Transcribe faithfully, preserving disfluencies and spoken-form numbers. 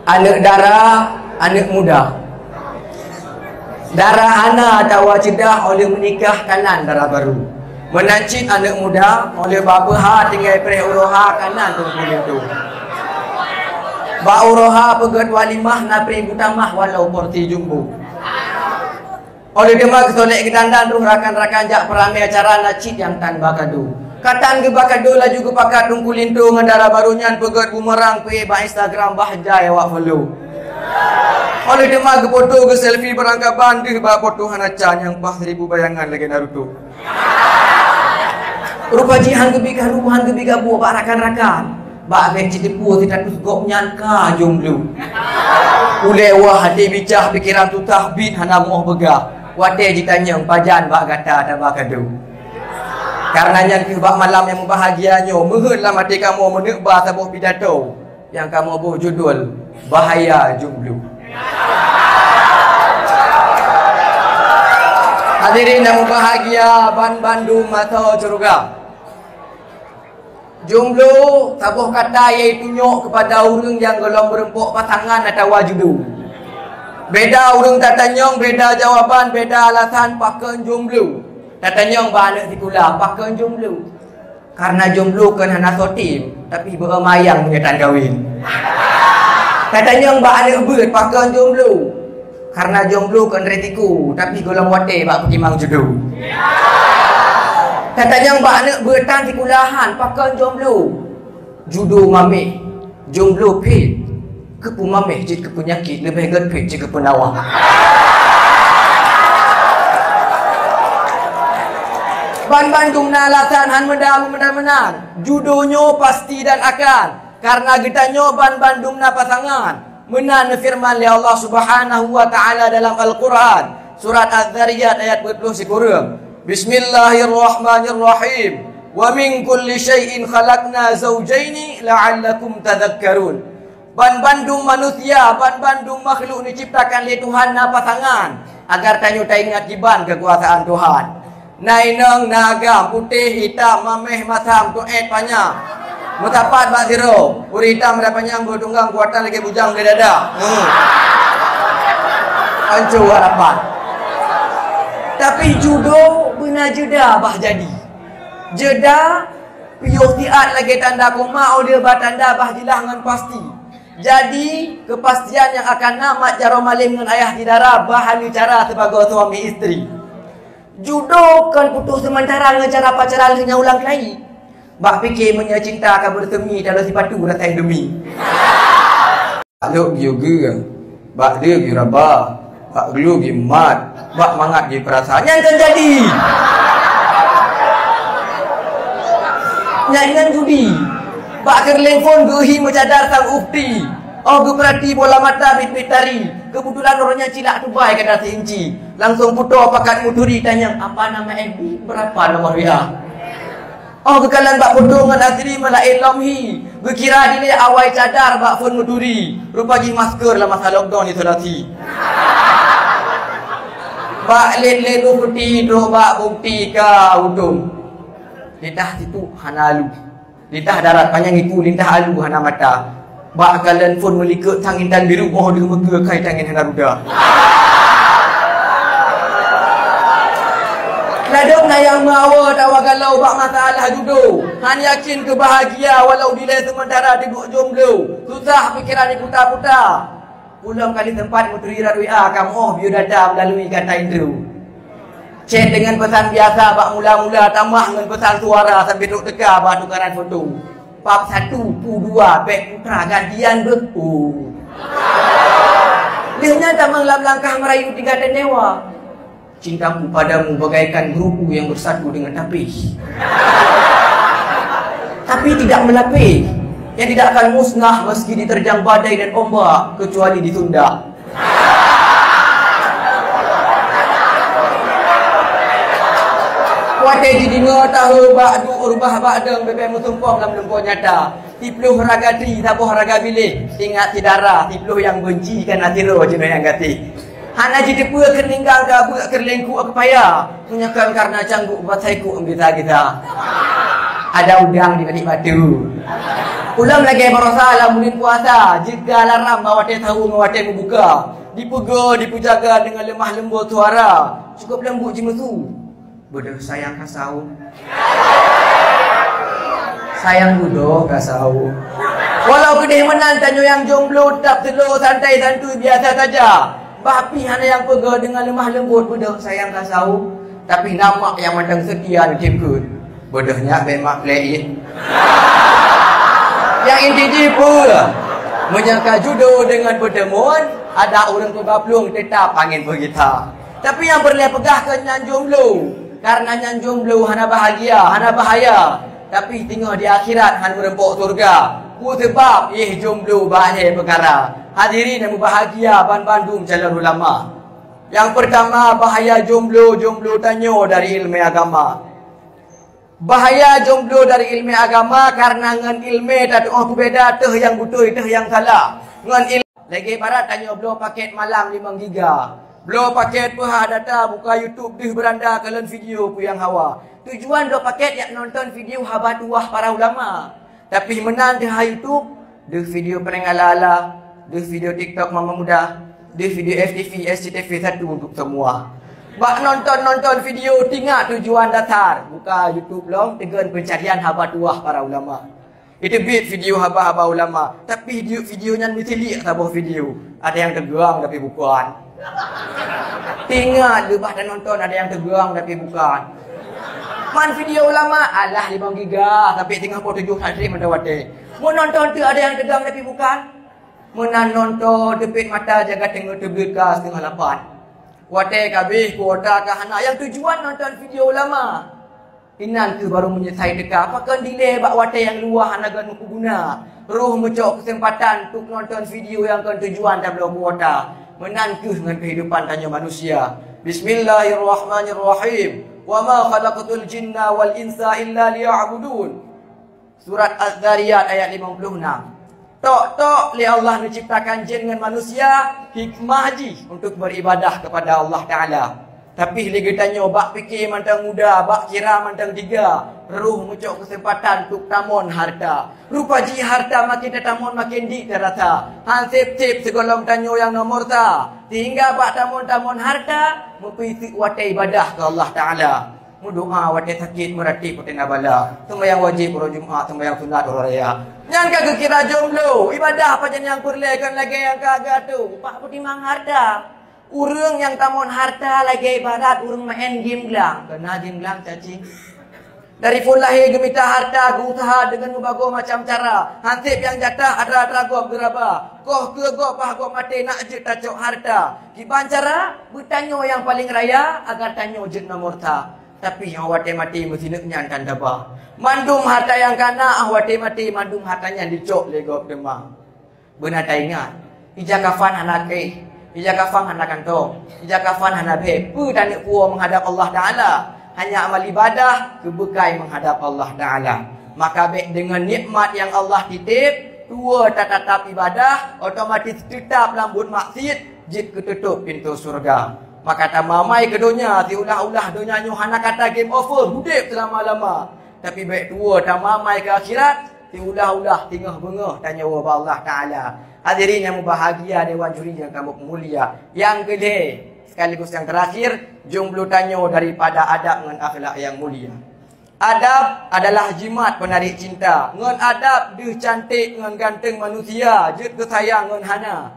Aneuk dara, aneuk muda. Dara hana atawa ceudah, óh lheueh meunikah kanan dara barô. Meunan cit aneuk muda, óh lheueh ba peuha tinggai preh uroe ha kanan teungku linto. Bak uroe ha peugét walimah na pri butamah walau porsi jumbo. Óh lheueh teuma geusolek geudandan troh rakan-rakan jak peuramé acara na cit nyang tan ba kado. Ka tan geuba kado laju geupakat teungku linto ngon dara barô nyan peugét bumerang peuék bak Instagram bah jai awak follow. Óh lheueh teuma geupoto geuselfie beurangkaban deuh bak poto hana ca nyang paih seribu bayangan lagée Naruto. Rupa jih han geubi karu, han geubi gabuek bak rakan-rakan. Bak bék jiteupeue status gobnyan ka jomblo. Ulée wah até bicah pikeran susah bit hana meuoh beugah. Watée jitanyong pajan bak gata taba kado. Kareuna nyan keuh bak malam nyang mubahgia nyoe meuheuet lam até kamoe meuneuk ba saboh pidato nyang kamoe boh judul Bahaya Jomblo. Hadirin nyang mubahgia ban bandum masa syeuruga. Jomblo saboh kata nyang itunyok keupada ureuëng nyang gohlom meureumpok pasangan atawa judo. Beda ureuëng tatanyong, beda jawaban, beda alasan pakon jomblo. Tatanyong bak aneuk sikula pakon jomblo. Kareuna jomblo kon hana soe tem, tapi beu mayang meunyoe tan kawin. Tatanyong bak aneuk beuet pakon jomblo. Kareuna jomblo kon resiko, tapi gohlom watée bak peutimang judo. Tatanyong bak aneuk beuet tan sikulahan pakon jomblo. Judo mameh, jomblo phét. Keupeue mameh jeuet keu peunyakét leubeh gét phét jeuet keu peunawa. Ban bandum na alasan han meuda meunan-meunan. Judo nyoe pasti dan akan. Kareuna geutanyoe ban bandum na pasangan. Meunan neufeureuman lé Allah Subhanahu wa Ta'ala dalam Al-Qur'an, surat Az-Zariyat ayat peuet ploh sikureueng, "Bismillahirrahmanirrahim. Wa min kulli syai'in khalaqna zaujaini la'allakum tadzakkarun." Ban bandum manusia, ban bandum makhluk neuciptakan lé Tuhan na pasangan, agar tanyoe taingat kiban keukuasaan Tuhan. Na inong, na agam, putéh, itam, mameh, masam, tuét, panyang. Meusapat bak sidroe, ureuëng itam dan panyang beutunggang kuatan lagée bujang di dada. Hmm. Hancô harapan. Tapi judo beuna jeuda bah jadi. Jeuda piôh siat lagée tanda koma óh lheueh ba tanda bah jilah ngon pasti. Jadi, keupastian nyang akan na mat jaroe malem ngon ayah di dara bah hana cara sibagoe suami istri. Judo kon putôh seumantara ngon cara pacaran lheueh nyan ulang kali. Bak pike meunyoe cinta ka beureuseumi dalam sipatu rasa Indomie. Bak lhok geuyue geu, bak deu geuyue raba, bak glu geuyue mat, bak mangat geuyue peurasa. Nyan kon jadi. Nyan ngon judi. Bak keureuleng phon geuhi meucadar sang ukhti. Oh geupeurati bola mata biet-biet tari. Keubeutulan uroe nyan cilak tubai gata si inci. Langsong putôh pakat meuturi tanyong, "Apa nama F B? Berapa nomor W A?" Oh geukalon bak putôh ngon asri meulaén lom hi. Geukira dilée awai cadar bak phon meuturi. Rupa jih masker lam masa lockdown isolasi. Bak lét-lét bukeuti trok bak bukeuti ka udong. Lidah situ hana alu. Lidah darat panyang iku, lidah alu hana mata. Bak kalon phon meulikot sang intan biru, oh deuh meukeue kai tangen hana ruda. Ladôm na nyang meuawa tawa galau bak masalah judo. Han yakin keu bahagia walau dilée seumeuntara deuh jomblo. Susah pikeran diputa-puta. Ulôn ka lheueh sempat meuturi rot W A kamoe biodata meulalui kata indru. Chat deungon peusan biasa bak mula-mula tamah ngon peusan suara sampoe trok teuka bak tukaran foto. Pap satu, pu dua, bèk putra gantian beuh. Oh. Lheueh nyan tamong lam langkah meurayu tinggai teunewa. Cintaku padamu bagaikan beruku yang bersatu dengan tapih. Tapi tidak melapeh, yang tidak akan musnah meski diterjang badai dan ombak, kecuali ditunda. Watèe jideungoe tahu bak duek rubah bak dong bèbèe meusumpom lam lumpoe nyata. Siploh raga tri, saboh raga biléh. Ingat syedara, siploh nyang beunci ka na sidroe jinoe nyang gaséh. Hana jiteupeue keu ninggang ka beuet keu lengkuk keu paya. Meunyoe kon kareuna cangguk bak saikuk bisa-bisa. Ada udang di balik batu. Ulôn lagèe baroesa lam buleuen puasa, jeuet keu alarm bak watèe sahô ngon watèe meubuka. Dipeugah, dipeujaga deungon leumah leumbot suara. Cukup leumbut jimeusu. Beudôh sayang ka sahô. Sayang beudôh ka sahô. Walau keudeh meunan tanyoe nyang jomblo teutap slow, santai, santui, biasa saja. Bah pih hana nyang peugah deungon leumah leumbot, beudôh sayang ka sahô. Tapi na mak nyang mantong seutia neutip kheun. Beudôh nyak bèk mak plek jih. Nyang inti jih peue? Meunyoe ka judo deungon peuteumuan, adak ureueng peubaplong teutap angén peugita. Tapi nyang peureulèe peugah keu nyang jomblo, kareuna nyang jomblo hana bahagia, hana bahaya, tapi teungoh di akhirat han meureumpok syeuruga. Peue seubab? Éh jomblo bak lhèe peukara. Hadirin nyang meubahagia banmandum calon ulama. Nyang peurtama, bahaya jomblo, jomblo tanyoe dari ileumèe agama. Bahaya jomblo dari ileumèe agama, kareuna ngon ileumèe tatu'oh peubeda teuh nyang beutôi, teuh nyang salah. Ngon il-, lagèe ibarat tanyoe bloe pakèt malam limong giga. Bloe pakèt peuhah data, buka YouTube deuh beuranda, kalon video peue nyang hawa. Tujuan bloe pakèt jak nonton video haba tuwah para ulama. Tapi meunan teuh ha YouTube, deuh video prank ala-ala, deuh video TikTok mama muda, deuh video F T V, S C T V satu untuk semua. Bak nonton-nonton video, teuingat tujuan dasar. Buka YouTube lom, teugèe peuncarian haba tuwah para ulama. Iteubiet video haba-haba ulama, tapi video, video nyan meusilik saboh video. Ada nyang teugang tapi bukon. Teuingat leubah tanonton ada nyang teugang tapi bukon. Man video ulama, alah limong giga, sampai teungoh poh tujoh santri mantong watèe. Meunonton teuh ada nyang teugang tapi bukon. Meunan nonton, teupet mata jaga teungoh teubleuet ka siteungoh lapan. Watèe ka abéh, kuota ka hana, nyang tujuan nonton video ulama. Inan kheueh barô meunyeusai teuka, pakon dilèe bak watèe nyang luwah hana gèt meupeuguna. Roh meucok keuseumpatan untuk nonton video nyang kon tujuan tabloe kuota. Meunan kheueh ngon keuhidupan tanyoe manusia. Bismillahirrahmanirrahim. Wa ma khalaqtul jinna wal insa illa liya'budun. Surat Az-Zariyat ayat limong ploh nam. Tok-tok lé Allah neuciptakan jén ngon manusia, hikmah jih untuk beribadah kepada Allah Taala. Tapi lé geutanyoe bak pike mantong muda, bak kira mantong tiga, roh meucok keuseumpatan untuk tamon harta. Rupa jih harta makin tatamon makin dik tarasa. Han sép-sép sigohlom tanyoe nyang nomor sa. Sehingga bak tamon-tamon harta, meupiseuk watèe ibadah keu Allah Taala. Meudoa watèe sakét, meuratéb watèe na bala. Seumbahyang wajéb uroe Jumat, seumbahyang sunat uroe raya. Nyan ka geukira jomblo. Ibadah pajan nyang peureulèe kon lagèe nyang ka geuatoe. Bak peutimang harta. Ureueng nyang tamon harta lagèe ibarat ureueng maén game glang. Keuna game glang cacing. Dari phon lahé geumita harta, geuuseuha deungon meubagoe macam cara. Han sép nyang jatah atra-atra gob geuraba. Koh keu gob bah gob maté nak jeuet tacok harta. Kiban cara, beutanyoe nyang paleng raya, agar tanyoe jeuet nomor sa. Tapi 'oh watèe maté meusineuk nyan tan taba. Mandum harta nyang ka na, 'oh watèe maté mandum harta nyan jicok lé gob teuma. Beuna taingat, ija kafan hana kréh, ija kafan hana kantong, ija kafan hana bhèe. Peue taneuk puwoe meuhadab Allah Taala? Hanya amal ibadah keu beukai meuhadab Allah Taala. Maka bèk deungon nikmat nyang Allah titép, tuwoe tatatap ibadah, otomatis teutap lam buet maksiet, jeuet keu teutôp pintoe syeuruga. Maka tamamai keu donya, siulah-ulah donya nyoe hana kata game over, udép seulama-lama. Tapi bèk tuwoe tamamai keu akhirat, siulah-ulah teungoh beungoh tanyoe bak Allah Taala. Hadirin nyang meubahagia, dewan juri nyang kamoe mulia. Nyang keulhèe sekaligus nyang teurakhir, jomblo tanyoe daripada adab ngon akhlak nyang mulia. Adab adalah jimat penarik cinta. Ngon adab deuh canték ngon ganteng manusia jeuet keu sayang ngon hana.